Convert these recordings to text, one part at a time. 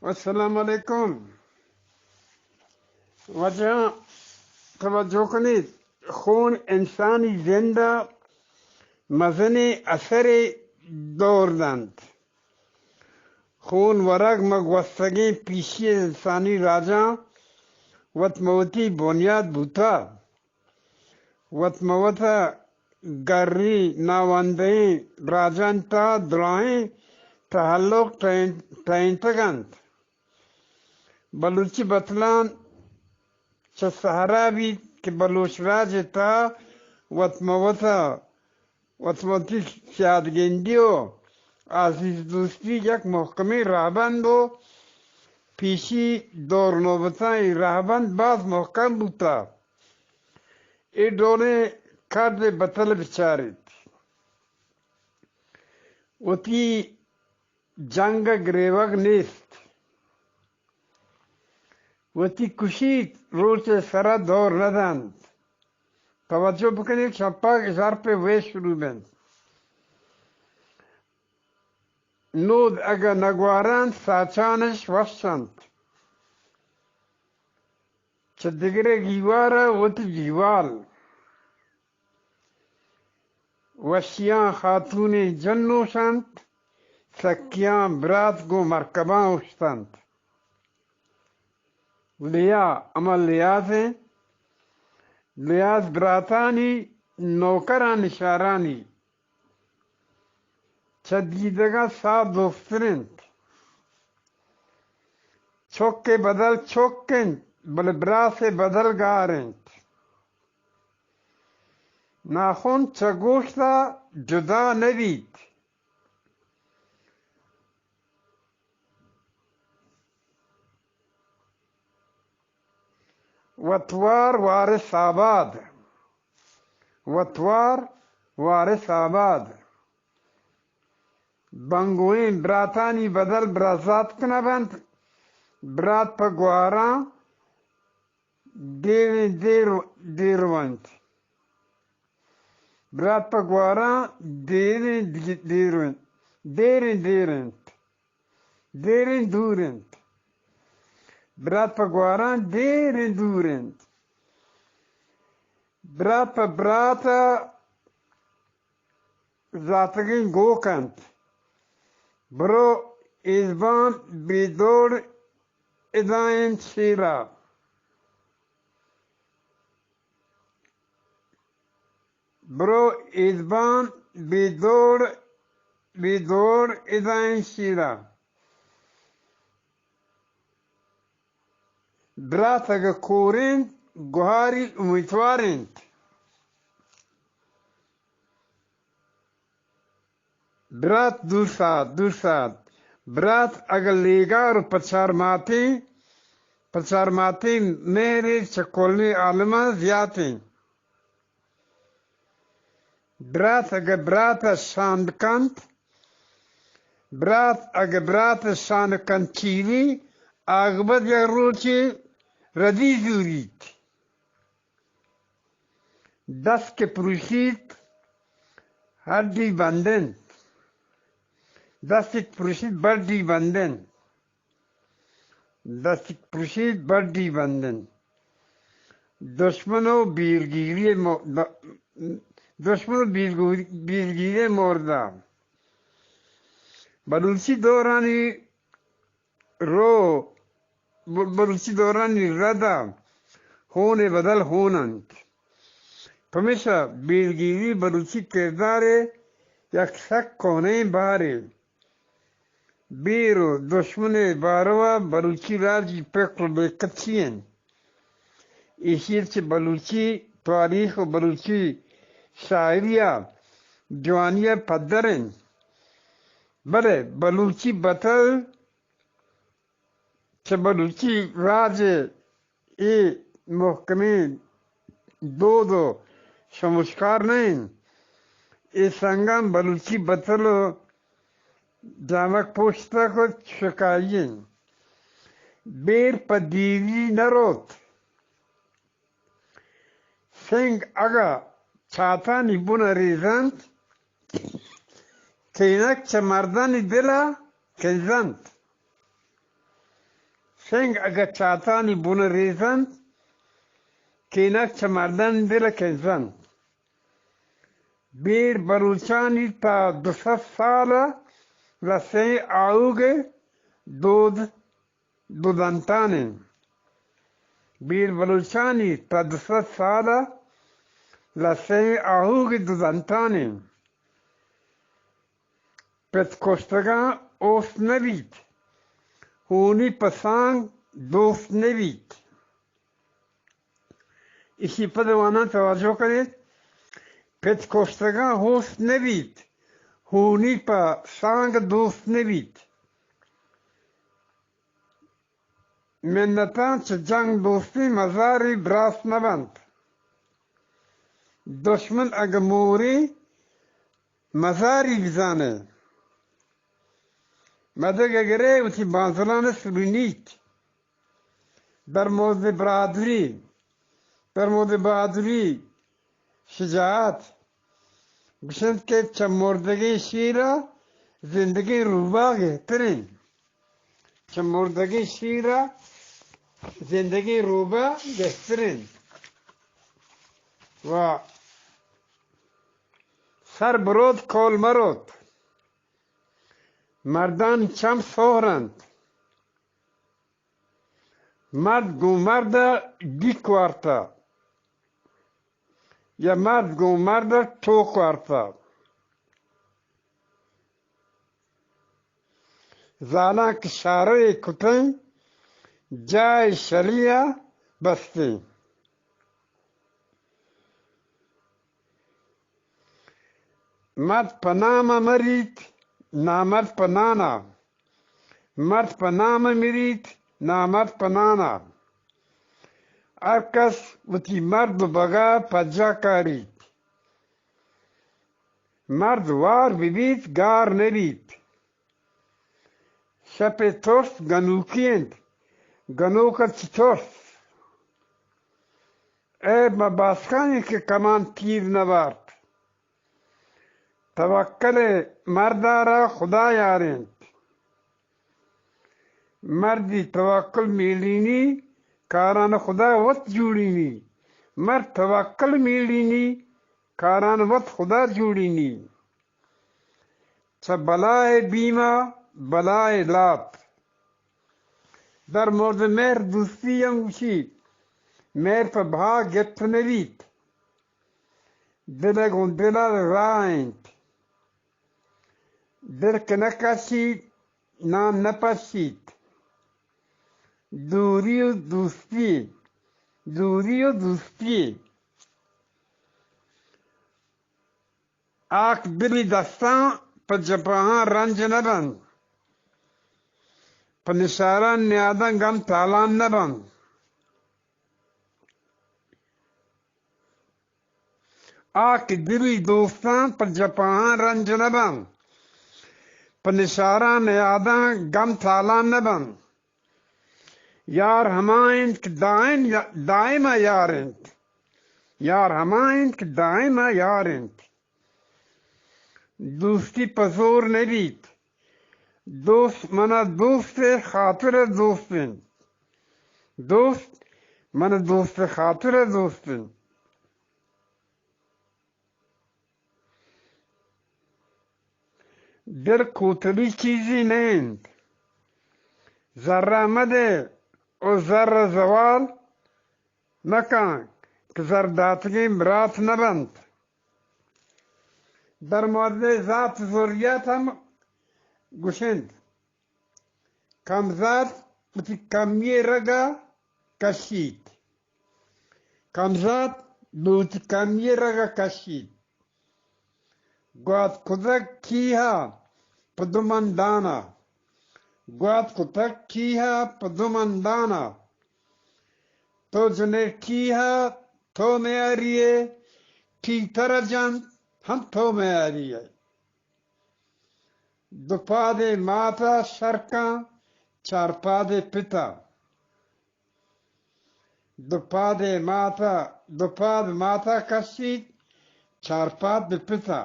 السلام علیکم۔ واجہاں توجہ کنیت، خون انسانی زند ءَ مزنیں اثرے دور دنت۔ خون ورگ ماں گوستگیں پیشی انسانی راجاں وت ماں وتی بنیاد بوتہ۔ وت ماں وت ءَ گری ناوندیں راجانی تہا دراہیں تہلک ٹہین-، ٹہینتگ انت۔ بلوچی بتلان چہ سہرا بیت کہ بلوچ راج ءِ تہا وت ماں وت ءَ وت ماں وتی سیادگندی و عزیز دوستی یک مہکمیں رہبند و پیشی دور نوبتاں اے رہبند باز مہکم بوتہ۔ اے ڈولیں کرد ءِ بتل بچاریت۔ وتی جنگ ءِ گریوگ نیست۔ وتی کشی روچ ءِ سرا دور نہ دنت۔ توجہ بکنیت، شپا ژرپ ءِ ویش شروع بنت۔ نود اگہ نہ گوارنت، ساچانش وش انت۔ چہ دگرے گیوار ءَ وتی گیوال۔ وشیاں خاتونیں جنوش انت، سکیاں برات گوں مرکباں اوشتنت۔ لیا ہما لیاز انت، لیاز براتانی نوکرانی شہرانی چہ دیدگاں ساہ دوستر انت۔ چک ءِ بدل چک انت، بلے براس ءِ بدل گار انت۔ ناخن چہ گوشت ءَ جدا نہ بیت۔ وتوار وارث آباد، وتوار وارث آباد۔ بنگوئیں براتانی بدل برازاتک نہ بنت، برات پہ گوہاراں دیریں دیر، دیر انت۔ برات پہ گوہاراں دیریں دی-، دیر انت، دیریں دیر انت۔ دیریں دور انت۔ برات پہ گوہاراں دیریں دور انت۔ برات پہ برات ءَ زاتگیں گوک انت۔ برو ایزبان بے دور ادا انت شیرا۔ برو ایزبان بے دور، بے دور ادا انت شیرا۔ برات اگہ کور انت، گوہاری امیتوار انت۔ برات دور سات، دور سات۔ برات اگہ لیگار و پچار ماتیں، پچار ماتیں مہرے چہ کلیں عالماں زیات انت۔ برات اگہ برات ءَ شاند کنت، برات اگہ برات ءَ شاند کنت چیری، آگبت یک روچے ردی زوریت۔ دست کہ پروشیت، ہڈی بند انت۔ دست کہ پروشیت، بڈی بند انت۔ دست کہ پروشیت، بڈی بند انت۔ دشمن و بیرگیری مو-، د-، دشمن و بیرگوری-، بیرگیری مردا۔ بلوچی دورانی رو، ب-، بلوچی دورانی ردا ہون ءِ بدل ہون انت۔ پمیشا بیرگیری بلوچی کردار ءِ یک سک کوہنیں بہرے۔ بیر و دشمن ءِ باروا بلوچی راجی پکر و بے کچی انت۔ ایشی ءَ چہ بلوچی تواریخ و بلوچی شاعری ءَ جوانی ءَ پدر انت۔ بلے بلوچی بتل چہ بلوچی راج ءِ اے مہکمیں دود و شمشکار نہ انت۔ اے سنگاں بلوچی بتل و جامگ پوشتگ و شکائی انت۔ بیر پہ دیری نہ روت۔ سنگ اگاں چاتانی بن ءَ ریزنت، کینک چہ مردانی دل ءَ کنزنت۔ تنگ اگہ چاتانی بن ریزنت، کینگ چہ مردانی دل کنزنت۔ بیڑ بلوچانی تا دو سد سال ء لسیں آہوگ ء دود دودنتانیں۔ بیڑ بلوچانی تا دو سد سال ء لسیں آہوگ دودنتانیں۔ پت کشتگاں اوست نہ بیت، ہونی پہ سانگ دوست نہ بیت۔ ایشی پد وانان توجہ کنیت، پت کشتگاں اوست نہ بیت، ہونی پہ سانگ دوست نہ بیت۔ منتاں چہ جنگ دوستیں مزاری براس نہ بنت۔ دشمن اگہ موریں مزاری بزانے، مدگ گرے وتی بانزلان سرینیت۔ در مورد برادری، در مورد بہادری، شجاعت، گوشنت کہ چہ مردگیں شیر ء زندگیں روباہ گہتریں۔ چہ مردگیں شیر ء زندگیں روباہ گہتریں۔ و سر بروت کول مروت، مردان چم سہر انت۔ مرد گوں مرد ء ڈیک وارتہ یا مرد گوں مرد ء ٹوک وارتہ۔ زالاں کہ شارے کتیں، جاہ شلی ء بستیں۔ مرد پہ نام ء مریت، نامرد پہ نان ء۔ مرد پہ نام ء مریت، نامرد پہ نان ء۔ ہر کس وتی مرد و بگا پجا کاریت۔ مرد وار ببیت، گار نبیت۔ شپ ء ترس گنوکی انت، گنوک ء چہ ترس۔ عیب مہ باسکانی کہ کمان تیر نہ بارت۔ توکل ء مرد ء را خدا یار انت۔ مردی توکل میلینی، کاران خدا وت جوڑینی۔ مرد توکل میلینی، کاران وت خدا جوڑینی۔ چہ بلائے بیما بلائے لاپ۔ در مورد مہر دوستی ہم گوشی، مہر پہ بہا گپت نہ بیت۔ دل ء گوں دل ء راہ انت۔ دل کہ نہ کشیت، نان نہ پشیت۔ دوری و دوستی، دوری و دوستی۔ آ کہ دلی دستاں پہ جپاہاں رنج نہ بنت، پہ نشاراں نیاداں گم تالان نہ بنت۔ آ کہ دلی دوستاں پہ جپاہاں رنج نہ بنت، پہ نشاراں نیاداں گم تالان نہ بنت۔ یار ہما انت کہ دائم، دائم ء یار انت۔ یار ہما انت کہ دائم ء یار انت۔ دوستی پہ زور نہ بیت۔ دوست من ء دوست ء خاطر ء دوست انت۔ دوست من ء دوست ء خاطر ء دوست انت۔ دل کوتلی چیزی نہ انت۔ زر ء مدے و زر ء زوال مکن کہ زر داتگیں برات نہ بنت۔ در مورد ذات ذریات ہم گوشنت۔ کمزات وتی کمی ء رگ ء کشیت۔ کمزات بہ وتی کمی ء رگ ء کشیت۔ گوات کتگ کیہا پہ دو مندانا۔ گوات کتگ کیہا پہ دو مندانا۔ تو جنے کیہا تو میاری ئے، کی ترا جنت ہم تو میاری ئے۔ دو پادے ماتا شرکاں، چار پادے پتا۔ دو پادے ماتا، دو پاد ماتا کشیت، چار پاد بہ پتا۔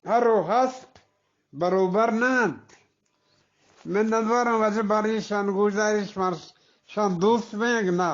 ہر و ہست بروبر نہ انت۔ من ندوارم واجہ باری شان گوشداری شما شان دوست بینگ نہ۔